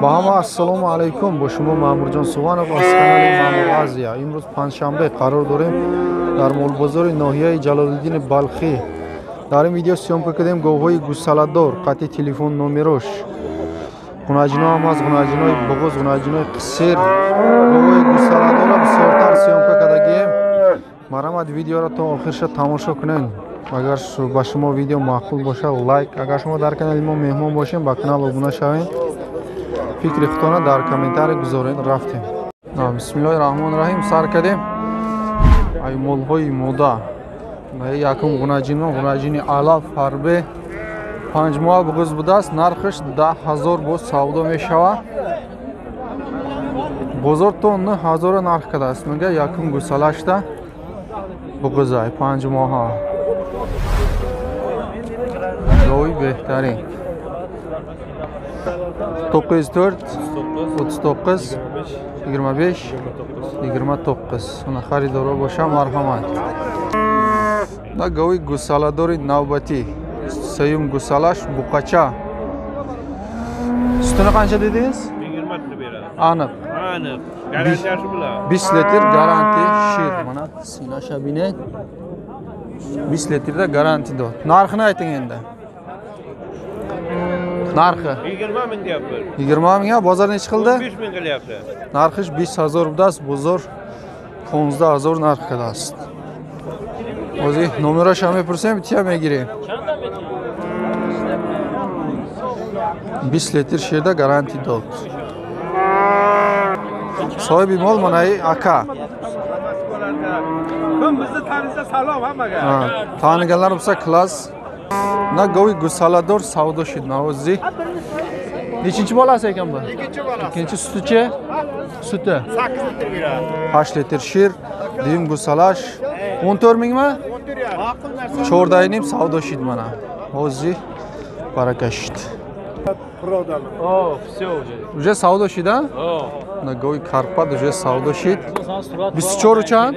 Ба ҳама ассалому алайкум. Бо шумо Маъмурҷон Суванов аз канали Маъмур Азия. Имрӯз панҷшанбе қарор дорем дар молбозори ноҳияи Ҷалолиддини Балхӣ. Дар ин видео съёмка кардем говҳои гусаладор, қатъи телефон номерош. Ғунаҷино ҳам аст, ғунаҷинои буғуз, ғунаҷинои қисир. Говҳои гусаладорро бисёртар съёмка кардагием. Марҳамат, видеоро то охирша тамошо кунед. Агар ба шумо видео маъқул бошад, лайк. Агар шумо дар канали мо меҳмон бошед, ба канал обуна шавед. Фикри худтона дар комментарий гузоред. Рафтем. Бисмиллоҳи раҳмони раҳим. Сар кардем. Ай молҳои мода. Якум ғунаҷино, ғунаҷини алаф фарбе 5 моҳ буғуз будааст. Нархаш 10 000 боз савдо мешавад. Бозор то 9 000 нарх кардааст. Мега якум гусалашта буғузай 5 моҳа. Гови беҳтарин. 904 39 25 29. Она харидоро боша, марҳамат. На гови гусаладори навбатӣ. Сеюм гусалаш буқача. Sutini qancha dedingiz? 20 litr beradi. Aniq. Aniq. Garantiyasi bilan. 20 litr garanti shir. Mana siylasha bine. 20 litrda garanti dod. Narxini ayting endi. Narxi 20 ming deyapti. 20 mingga bozor nechi qildi? 15 ming qilyapti. Нархиш 20 000 будааст, бозор 15 000 нарх кардааст. Ҳозир номераша мепурсем, тия мегирем. 20 литр ширда гаранти дод. Соҳиби мол манаи ака. Kim bizni tanisa, salom hammaga. Таниганлар болса, класс. На гови гусаладор савдо шуд навози. Nechinchi bolasi ekan bu? Ikkinchi bolasi. Ikkinchi. Sutichi? Suti 8 litr beradi. 8 litr shir, дуюм гусалаш 14 mingmi? 14,5. Ma'qul narsa. 14,5 savdo shid mana. Ҳозир барака шуд. Продано. О, все уже. Уже савдо шид, а? О. На гови Карпат уже савдо шид. 24 чанд?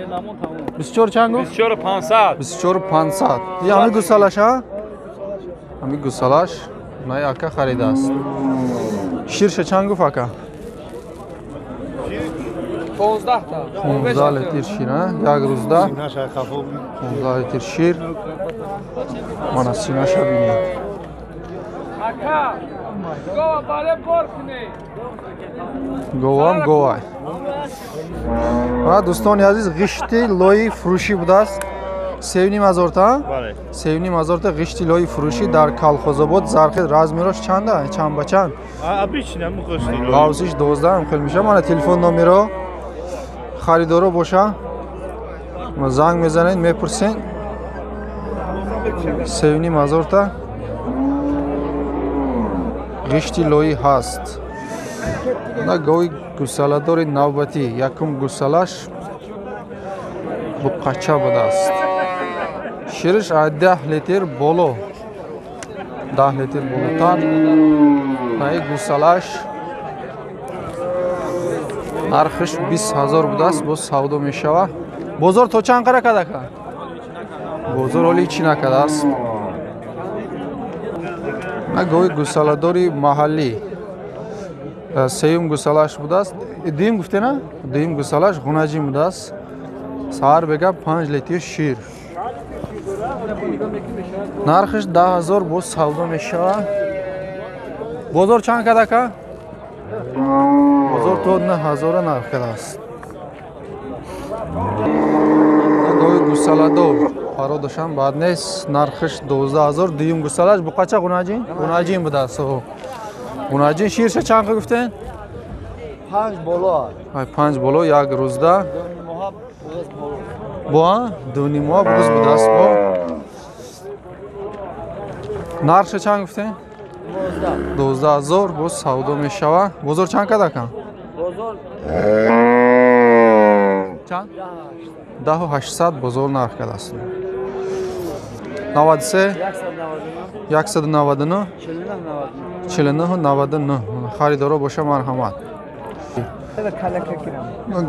24 чанд гуфт? 24 500. 24 500. И ҳами гусалаш, а? Ҳами гусалаш най ака харидааст. Ширша чанд гуфт ака? 15 та. 15 литр шир, а? Як рӯзда 15 литр шир. Мана синаша бинед. Ака, гова бале бор кунӣ. Говам говай. Ва дӯстони азиз, ғишти лои фурӯшӣ будааст. 3,5 ҳазор та? Бале. 3,5 ҳазор та ғишти лои фурӯшӣ дар Калхозобод, Зархел. Размерош чанда? Чанд ба чанд? Обычно мухошти. Ғавзиш 12 ҳам хел меша. Мана телефон номеро, харидоро боша. Занг мезанед, мепурсен. 3,5 ҳазор та ғишти лоӣ ҳаст. На гови гусаладори навбатӣ, якум гусалаш буқача будааст. Шириш аз 10 литр боло, 10 литр болотар. Наи гусалаш нархиш 20 000 будааст, боз савдо мешавад. Бозор то чанд қара кадака? Бозор ҳоли чӣ накардааст. На гови гусаладори маҳаллӣ, сеюм гусалаш будааст. Дуюм гуфтена, дуюм гусалаш ғунаҷин будааст. Саҳар бега 5 литр шир, нархиш 10 000, боз савдо мешавад. Бозор чанд кардака? Бозор то 9 ҳазора нарх кардааст. Гови гусаладор пародашам бад нест, нархиш 12 000. Дуюм гусалаш буқача, ғунаҷин, ғунаҷин будааст. Ғунаҷин ширша чанд гуфтен? Панҷ боло. Ай панҷ боло як рӯзда. Бо 2,5 моҳ буғуз будааст. Бо нархша чанд гуфтен? 12 000, боз савдо мешавад. Бозор чанд кардака? Чанд? 10 800 бозор нарх кардааст. 93 199 49 99. Харидоро боша, марҳамат.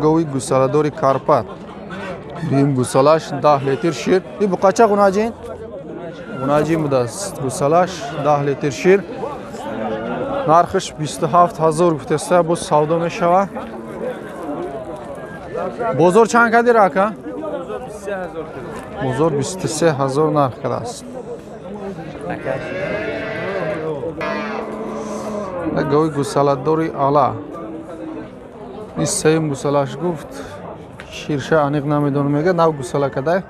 Гови гусаладори Карпат, дуюм гусалаш, 10 литр шир. И буқача, ғунаҷин, ғунаҷин будааст. Гусалаш 10 литр шир. Нархаш 27 000 гуфтеста, боз савдо мешава. Бозор чанд кадир, ака? Бозор 23 000 нарх кардааст. Гови гусаладори ала. Ин сеюм гусалаш гуфт. Ширша аниқ намедонам, мега нав гусала кадай.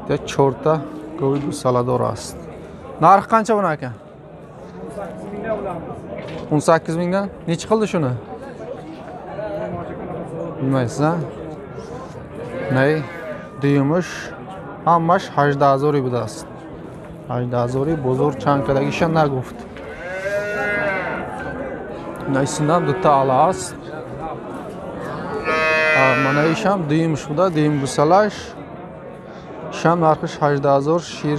Я чорта гови гусаладор аст. Нарх қанча буна, ака? 18 mingdan? Nechi qildi shuni? Bilmaysiz, a? Nay, дуюмаш ҳамаш 18 ҳазорӣ будааст. 18 ҳазорӣ бозор чанд кардагиша нагуфт. Найсинам дута ала аст. Манаишам дуюмаш буда, дуюм гусалаш. Шам нархиш 18 ҳазор, шир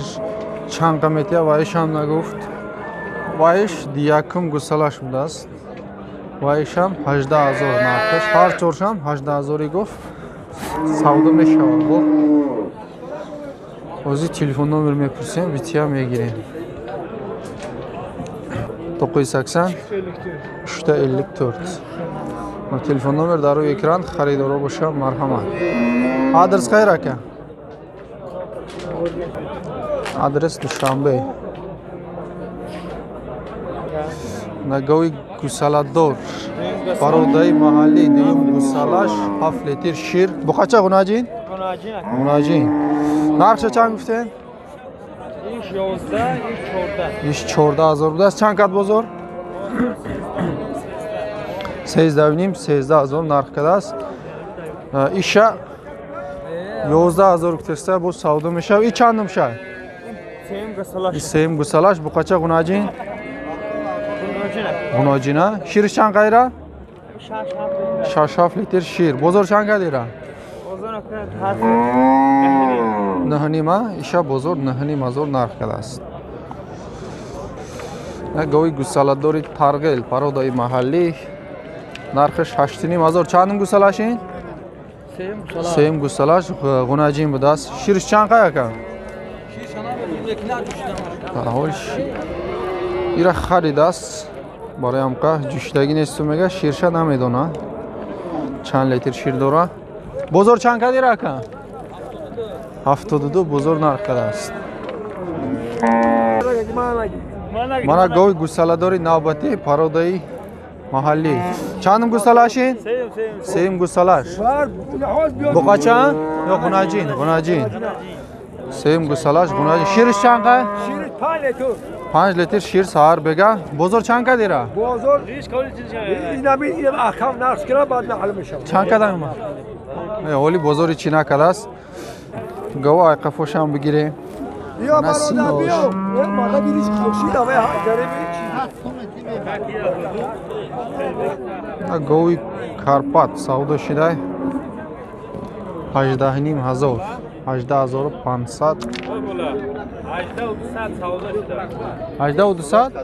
чанд қаметия ваишам нагуфт. Ваиш якум гусалаш будааст. Ваишам 18 ҳазор нархиш. Ҳар чоршам 18 ҳазорӣ гуфт. Савдо мешавад бо. Ҳозир телефон номер мепурсем, бития мегирем. 980 354. Телефон номер дар рӯи экран, харидоро боша, марҳамат. Адрес хайр, ака? Адрес Душанбе. Нагови гусаладор. Пародаи маҳаллӣ, дуюм гусалаш 7 литр шир. Буқача ғунаҷин? Ғунаҷин. Нархша чанд гуфтен? Иш 11, иш 14. Иш 14 ҳазор будааст. Чанд кат бозор? 13,5, 13 ҳазор нарх кардааст. Иша 11 ҳазор гуфтеста, боз савдо мешавад. И чандум шай? Сеюм гусалаш. Буқача ғунаҷин? Ғунаҷина. Шириш чанд қайра? 6-7 литр шир. Бозор чанд кадира? 9,5. Иша бозор 9,5 ҳазор нарх кардааст. Гови гусаладори тарғел, пародаи маҳаллӣ, нархаш 8,5 ҳазор. Чандум гусалаш ин? Сеюм гусалаш ғунаҷин будааст. Шириш чанд қай, ака? Ира харидааст барои ҳамқа ҷӯшидагӣ несту мега, ширша намедона чанд литр шир дора. Бозор чанд кадира, ака? 72 бозор нарх кардааст. Мана гови гусаладори навбатӣ, пародаи маҳаллӣ. Чандум гусалаш ин? Сеюм гусалаш. Буқача ё ғунаҷин? Ғунаҷин. Сеюм гусалаш ғунаҷин. Шириш чанд қай? 5 литр шир саҳар бега. Бозор чанд кадира? Чанд када? Ҳоли бозори чӣ накардааст. Гова айқафошам бигирем. Гови Карпат савдо шидай 18,5 ҳазор, 18 500, 18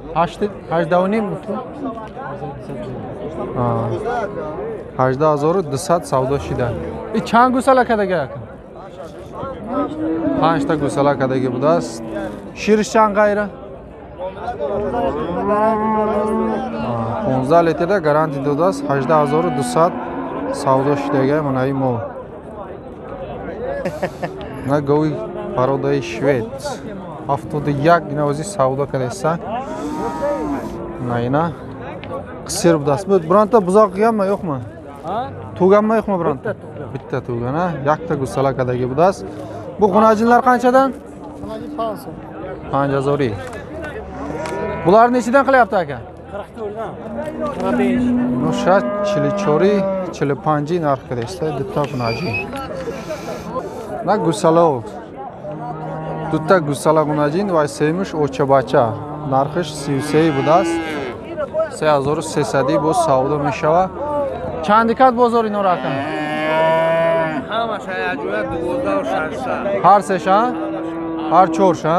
200, 18,5, 18 200 савдо шида. И чанд гусала кадаги, ака? Панҷта гусала кадаги будааст. Шириш чанд қайра? 15 литрда гарантия додааст. 18 200 савдо шидага манаи мо. На гови пародаи швед 71 инавози савдо кадаиста. На ина қисир будааст. Биронта бузоқ қилганmi, yo'qmi? Tug'ganmi, yo'qmi bironta? Bitta tug'gan, a? Yakta gusala kadaги будааст. Bu g'unajinlar qanchadan? 5 ҳазори. Bular nechidan qilyapti, aka? 44dan. 45. Нуша 44 45 нарх кадаиста дутта гунаҷин. На гусало. Дутта гусала гунаҷин ва семуш очабача. Нархиш 33 будааст. 3300 боз савдо мешавад. Чанд кат бозор инора, ака? Ҳамаш аҷоя 12 600. Ҳар сеша? Ҳар чорша?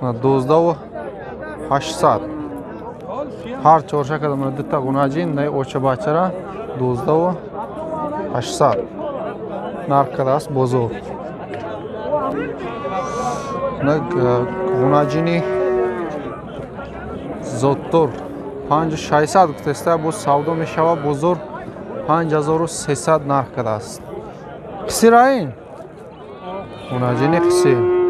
12 800. Ҳар чорша кадам дута гунаҷин, най очабачара 12 800 нарх кардааст бозор. На гунаҷини Зотдор 5600 гуфтеста, боз савдо мешава, бозор 5300 нарх кардааст. Қисира ин? Унаҷини қисир.